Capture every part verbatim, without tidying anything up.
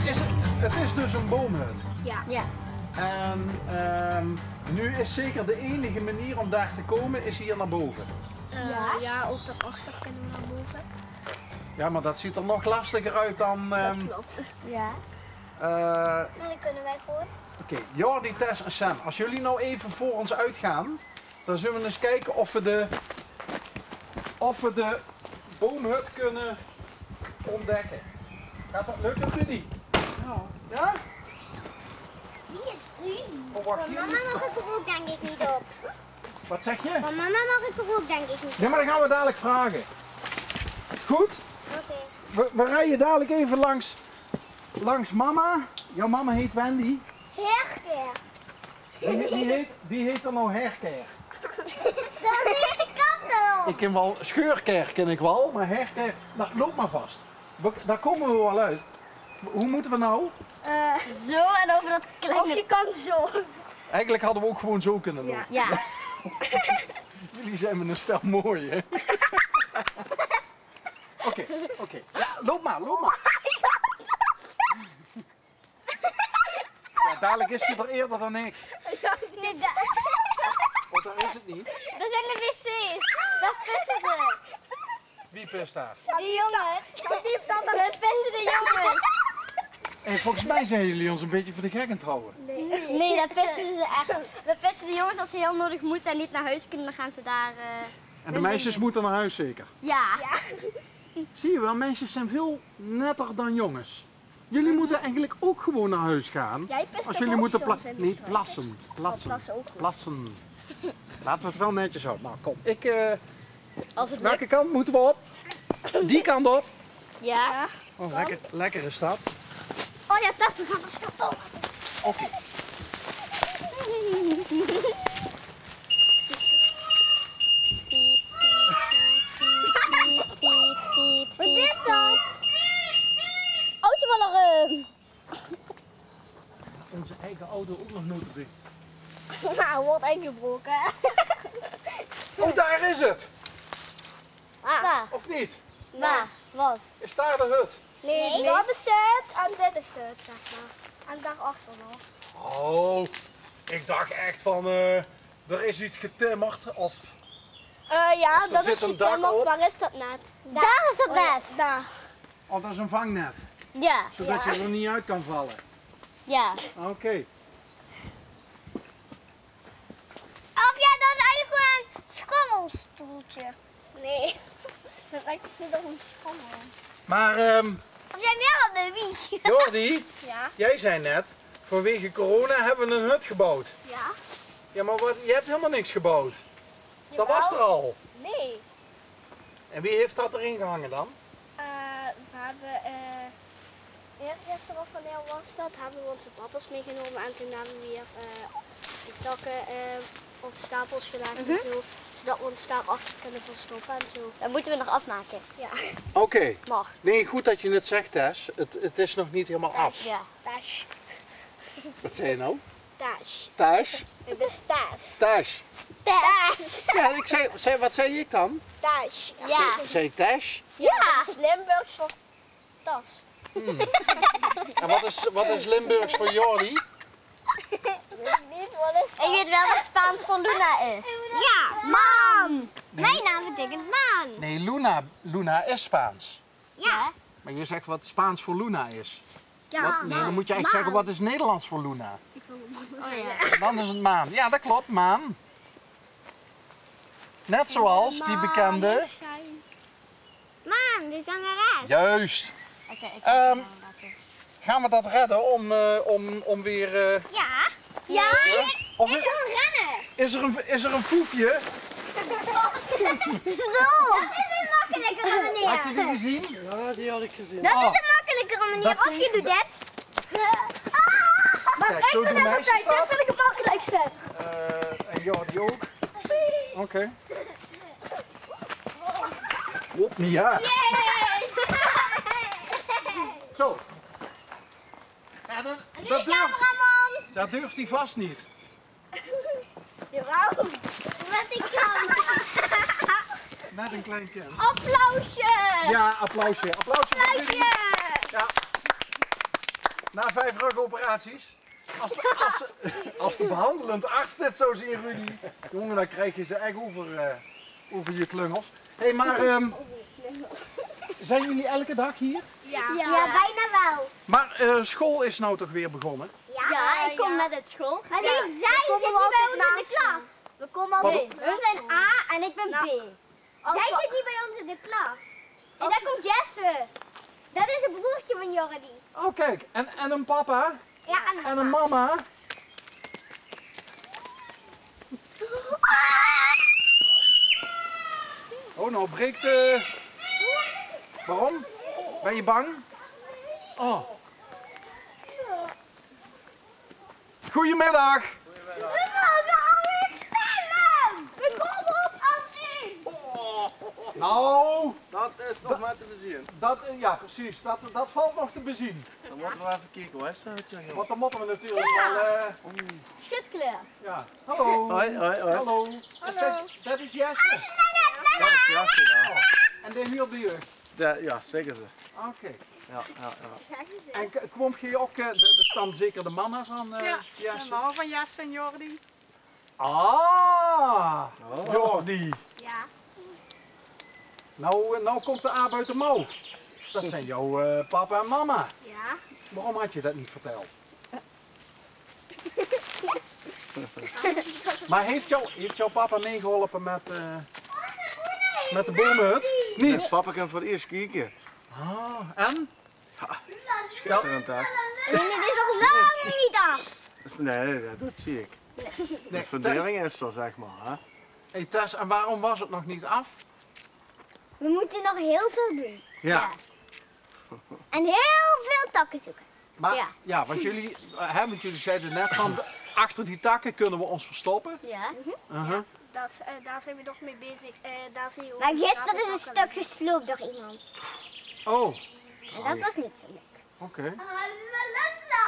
Is het, het is dus een boomhut. Ja. Ja. En ehm, nu is zeker de enige manier om daar te komen, is hier naar boven. Eh, ja, ook daarachter kunnen we naar boven. Ja, maar dat ziet er nog lastiger uit dan... Dat ehm, klopt. Ja. Eh, dan kunnen wij gewoon... Oké, Jordi, Tess en Sam, als jullie nou even voor ons uitgaan, dan zullen we eens kijken of we de, of we de boomhut kunnen ontdekken. Gaat dat lukken, Rudy? Ja. Ja? Wie is Rudy? Oh, wacht, hier. Mama mag het er ook denk ik niet op. Wat zeg je? Van mama mag ik er ook denk ik niet. Ja, maar dan gaan we dadelijk vragen. Goed? Oké. We, we rijden dadelijk even langs, langs mama. Jouw mama heet Wendy. Herker. Wie, wie heet, wie heet er nou Herker? Dat weet ik ook wel. Ik ken wel Scheurker, ken ik wel, maar Herker, nou, loop maar vast. We, daar komen we wel uit. Hoe moeten we nou? Eh, zo en over dat kleine... Of je kan zo. Eigenlijk hadden we ook gewoon zo kunnen lopen. Ja. Ja. Jullie zijn me een stel mooi, hè? Oké, oké. Ja, loop maar, loop maar. Ja, dadelijk is ze er eerder dan ik. Nee, da- Want daar is het niet. Dat zijn de wc's. Daar pissen ze. Wie pist daar? Die jongens. Die heeft altijd... Dat pissen de jongens. Hey, volgens mij zijn jullie ons een beetje voor de gek aan het houden. Nee, dat pissen ze echt. Dat pissen de jongens als ze heel nodig moeten en niet naar huis kunnen, dan gaan ze daar... eh, En de meisjes moeten naar huis zeker? Ja. Zie je wel, meisjes zijn veel netter dan jongens. Jullie moeten eigenlijk ook gewoon naar huis gaan. Jij pist toch ook soms in de straat? Als jullie moeten pla- Nee, plassen. Plassen. Plassen ook goed. Plassen. Laten we het wel netjes houden. Nou, kom. Ik, eh, Als het lukt. Welke kant moeten we op? Die kant op. Ja. Oh, lekker, lekker is dat. Oh ja, dat gaat de schat op. Oké. Piep, piep, piep. Wat is dat? Autoalarm! Onze eigen auto ook nog nooit op de... Nou, wordt ingebroken. Oh, daar is het! Ah. Waar? Of niet? Waar? Wat? Is daar de hut? Nee, nee, dat is de hut en dit is de hut, zeg maar. En daarachter nog. Oh, ik dacht echt van, eh, er is iets getimmerd of... Eh, ja, dat is getimmerd, maar is dat net? Daar is het net. Daar. Oh, dat is een vangnet? Ja. Zodat je er niet uit kan vallen? Ja. Oké. Of ja, dat is eigenlijk gewoon een schommelstoeltje. Nee, dat lijkt me toch een schommel. Maar, ehm, of jij meer dan de wieg. Jordi, ja? Jij zei net, vanwege corona hebben we een hut gebouwd. Ja. Ja, maar wat, je hebt helemaal niks gebouwd. Dat was er al. Nee. En wie heeft dat erin gehangen dan? Eh, we hebben, eh, eergisteren of wanneer was dat, hebben we onze papa's meegenomen en toen hebben we hier, eh, de takken, eh, op de stapels gelegd en zo, zodat we ons daar achter kunnen verstoppen en zo. Dat moeten we nog afmaken. Ja. Oké. Mag. Nee, goed dat je het zegt, Tess. Het, het is nog niet helemaal af. Ja. Tash. Wat zei je nou? Tash. Tash? Het is Tash. Tash. Tash. Ja, ik zei, zei, wat zei ik dan? Tash. Ja. Zei, zei ik Tash? Ja. Dat is Limburgs voor tas. Hmm. En wat is, wat is Limburgs voor Jordi? Weet ik niet, wat is dat? Ik weet wel wat Spaans voor Luna is. Ja, maan. Nee. Mijn naam betekent maan. Nee, Luna, Luna is Spaans. Ja. Maar je zegt wat Spaans voor Luna is. Ja. Wat? Nee, dan moet je eigenlijk zeggen, wat is Nederlands voor Luna? Oh ja. Dan is het maan. Ja, dat klopt, maan. Net zoals die bekende... Maan, de zangeres. Juist. Oké, ik... Ehm, gaan we dat redden om, eh, om, om weer, eh... Ja. Ja, ik, of ik wil rennen. Is er een, is er een foefje? Zo. Dat is een makkelijkere manier. Had je die gezien? Ja, die had ik gezien. Dat is een makkelijkere manier. Of je doet dit. Ah! Kijk, zo doen meisjes dat. Dat vind ik het makkelijkste. Eh, en Jordi ook. Oké. Hop, ja. Yay! Zo. Ja, dat, en nu dat durft, cameraman. Dat durft hij vast niet. Jawel. Met een camera. Met een klein kind. Applausje. Ja, applausje. Applausje voor Rudy. Applausje. Ja. Na vijf rugoperaties. As, as, as de behandelend arts dit zou zien, Rudy, jonge, dan krijg je ze echt over, eh, over je klungels. Hé, hey, maar ehm, zijn jullie elke dag hier? Ja, bijna wel. Maar eh, school is nou toch weer begonnen? Ja, ik kom net uit school. Alleen zij zit niet bij ons in de klas. We komen al. Hun zijn A en ik ben B. Zij zit niet bij ons in de klas. En daar komt Jesse. Dat is het broertje van Jordi. Oh, kijk. En, en een papa? Ja, En een mama? Oh, nou breekt... eh, Waarom? Ben je bang? Oh. Goedemiddag. We komen op als één. Nou, Dat is toch maar te bezien. Dat, eh, ja, precies. Dat, dat valt nog te bezien. Dan moeten we even kijken hoor. Is dat het, jongen? Want dan moeten we natuurlijk wel... eh, Schitkleur. Ja. Hallo. Hoi, hoi, hoi. Hallo. Is dat, dat is Jesse. Dat is Jesse, ja. En die huurt bij u? Ja, ja, zeker ze. Oké. Ja, ja, ja. En k- komt je ook... eh, dat is dan zeker de mama van eh Ja, Jesse? De mama van Jesse en Jordi. Ah, Oh. Jordi. Ja. Nou, eh, nou komt de aap uit de mouw. Dat zijn jouw eh, papa en mama. Ja. Waarom had je dat niet verteld? Maar heeft, jou, heeft jouw papa meegeholpen met, eh, met de boomhut? Niet? Papa kan voor het eerst kijken. Ah, en? Schitterend, hè? En het is nog lang niet af. Nee, ja, dat zie ik. Nee, De fundering is er, zeg maar, hè? Hey Tess, en waarom was het nog niet af? We moeten nog heel veel doen. Ja. En heel veel takken zoeken. Maar Ja. ja, want jullie, eh, hè, want jullie zeiden net van, achter die takken kunnen we ons verstoppen. Ja. Uh-huh. Dat, eh, daar zijn we nog mee bezig. Eh, daar zijn we Maar ook gisteren is een zaterdag stuk gesloopt door iemand. Oh, En dat was niet zo leuk. oké.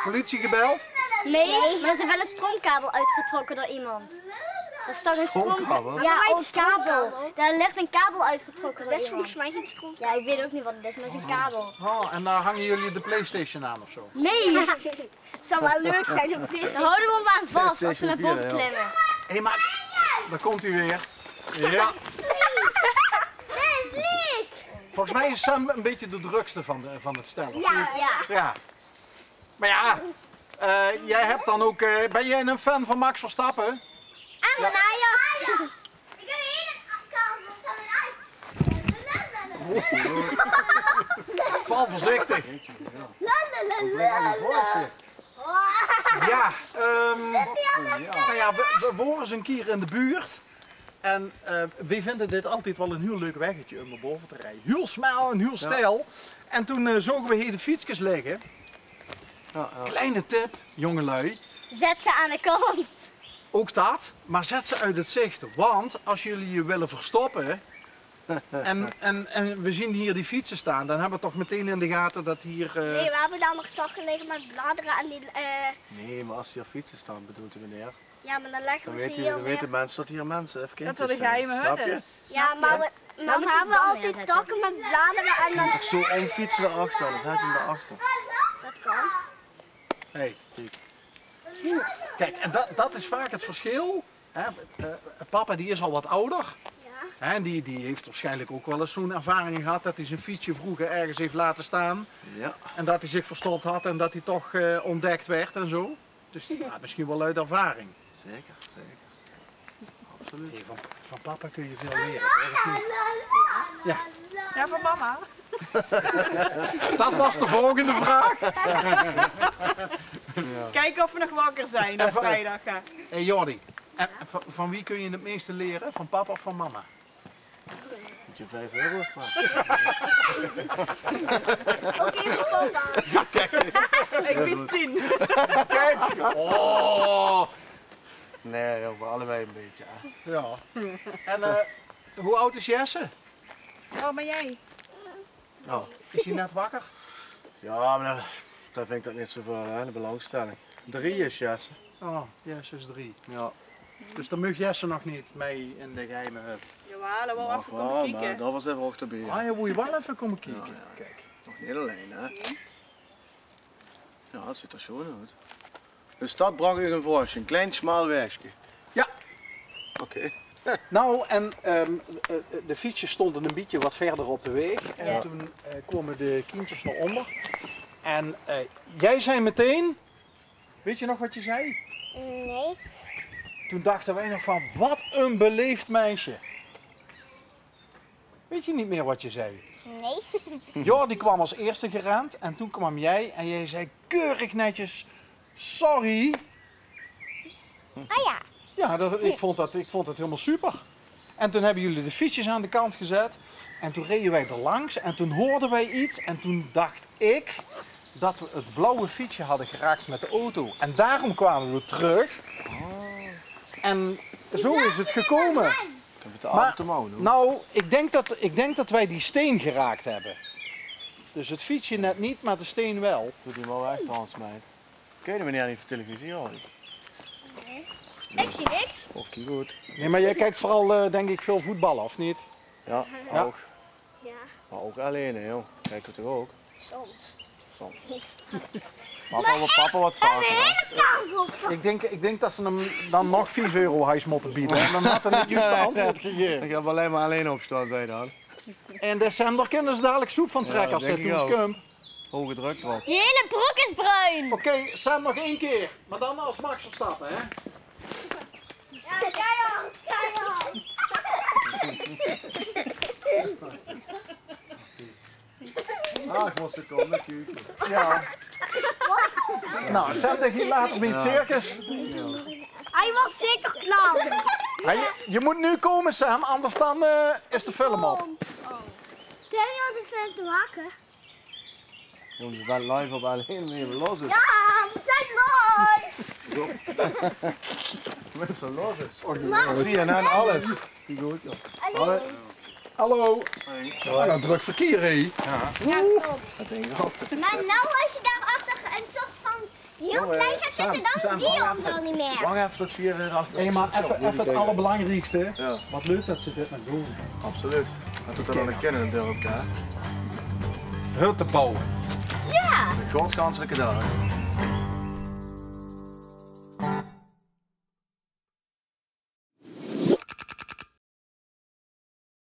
Politie gebeld? Nee, maar ze hebben wel een stroomkabel uitgetrokken door iemand. Er stak een stroom... Stroomkabel? Ja, een kabel. Daar ligt een kabel uitgetrokken door Dat is volgens iemand. Mij geen stroom. Ja, ik weet ook niet wat het is, maar het is een kabel. Oh, en daar hangen jullie de PlayStation aan of zo? Nee, Zou wel leuk zijn op deze. Dan houden we ons aan vast als we naar boven klimmen. Hé, maar daar komt hij weer. Ja. Volgens mij is Sam een beetje de drukste van, de, van het stel. Of Ja, niet? Ja. Ja. Maar ja, eh, jij hebt dan ook... eh, ben jij een fan van Max Verstappen? En van Ajax. Val voorzichtig. Ja, ehm, nou ja, we, we woren eens een keer in de buurt. En eh, wij vinden dit altijd wel een heel leuk weggetje om naar boven te rijden. Heel smal en heel steil. En toen eh, zogen we hier de fietskes liggen. Ja, ja. Kleine tip, jongelui. Zet ze aan de kant. Ook dat, maar zet ze uit het zicht. Want als jullie je willen verstoppen en, en, en we zien hier die fietsen staan, dan hebben we toch meteen in de gaten dat hier... eh, Nee, we hebben daar nog takken liggen met bladeren en die... eh, Nee, maar als hier fietsen staan, bedoelt de meneer. Ja, maar dan leggen Dan we ze weten, hier dan neer. Weten mensen dat hier mensen even Dat er kindjes de geheime zijn. hut Snap je? Is. Ja, maar we, maar we moeten ze hebben dan altijd neerzetten. Takken met bladeren en dan... Toch zo omfietsen daarachter, dan zet je hem daarachter. Dat kan. Hey. Kijk, en dat, dat is vaak het verschil. Hè? Eh, papa die is al wat ouder. Hè? En die, die heeft waarschijnlijk ook wel eens zo'n ervaring gehad dat hij zijn fietsje vroeger ergens heeft laten staan. Ja. En dat hij zich verstopt had en dat hij toch eh, ontdekt werd en zo. Dus die praat misschien wel uit ervaring. Zeker, zeker. Absoluut. Hey, van, van papa kun je veel leren, toch? Of niet? Ja. Ja, van mama. Dat was de volgende vraag. Kijken of we nog wakker zijn op vrijdag. Hè. Hey Jordi, en van, van wie kun je het meeste leren? Van papa of van mama? Moet je vijf euro vragen. Oké, voor papa. Ik ben tien. Kijk! Oh! Nee, joh, voor allebei een beetje. Hè. Ja. En eh, hoe oud is Jesse? Oh, maar jij? Oh. Is hij net wakker? Ja, maar dat, dat vind ik dat niet zoveel, hè, de belangstelling. Drie is Jesse. Oh, Jesse is drie. Ja. Dus dan mag Jesse nog niet mee in de geheime hut. Jawel, wel Mag even wel, komen maar kijken. Dat was even hoogte bier. Ah, je moet je wel even komen kijken. Ja, ja. Kijk. Nog niet alleen, hè. Ja, det zuut d'r sjoon oet. Dus det brach uch ein verrassing. Ein klein smaal waegske. Ja. Oké. Nou, en ehm, eh, de fietsjes stónge ein bietje get wiejer op de waeg. En toen eh, kómme de kindjes nao ónger. En eh, jij zei meteen, weet je nog wat je zei? Nee. Toen dachten wij nog van, wat een beleefd meisje. Weet je niet meer wat je zei? Nee. Jordi kwam als eerste gerend en toen kwam jij en jij zei keurig netjes: "Sorry." Ah ja. Ja, dat, ik, vond dat, ik vond het helemaal super. En toen hebben jullie de fietsjes aan de kant gezet. En toen reden wij er langs en toen hoorden wij iets. En toen dacht ik dat we het blauwe fietsje hadden geraakt met de auto. En daarom kwamen we terug. En zo is het gekomen. Höbbe v'r de auto te mouw, hoor. Nou, ik denk, dat, ik denk dat wij die steen geraakt hebben. Dus het fietsje net niet, maar de steen wel. Doe die maar weg, trouwens, meid. Ken je die meneer niet van televisie, hoor? Ik zie niks. Oké, goed. Nee, maar jij kijkt vooral, eh, denk ik, veel voetbal, of niet? Ja, Ja. Auch. Ja, Maar auch alleen, hè, joh. Kijk het toch ook? Soms. Soms. Papa, wat papa wat vaker, hè? Tafel. Ik denk, ik denk dat ze hem dan nog vijf euro huis moeten bieden. En dan had hij niet juist de antwoord gegeven. Ik heb alleen maar alleen opstaan, zei hij dan. En de Sam, daar kunnen ze dadelijk soep van trekken Ja, als hij denk ik toen ook. Komt. Hoge druk erop. Je hele broek is bruin. Oké, Sam, nog één keer. Maar dan als Max Verstappen, hè? Ja, keihard, keihard. Ah, ik moest er komen, natuurlijk. Ja. Nou, Sam, dan gaat later bij het circus. Hij was zeker klaar. Hey, je moet nu komen, Sam, anders dan eh, is de film op. Kun je al de film te maken? Jongens, we zijn live op alleen even los is. Ja, we zijn live. Mensen, los is. C N N, alles. Die goed, joh. Hallo. Hallo. Wat een druk verkeer, hè? Ja, klopt. Maar nou, als je daarachter een soort van heel klein gaat zitten, dan zie je ons al niet meer. Wacht even tot vier weer achter. Hey, maar even, even het allerbelangrijkste. Ja, Wat leuk dat ze dit nog doen. absoluut. En tot er dan een kennen in het dorp, hè. Hutten bouwen. Ja. De godganselijke dagen.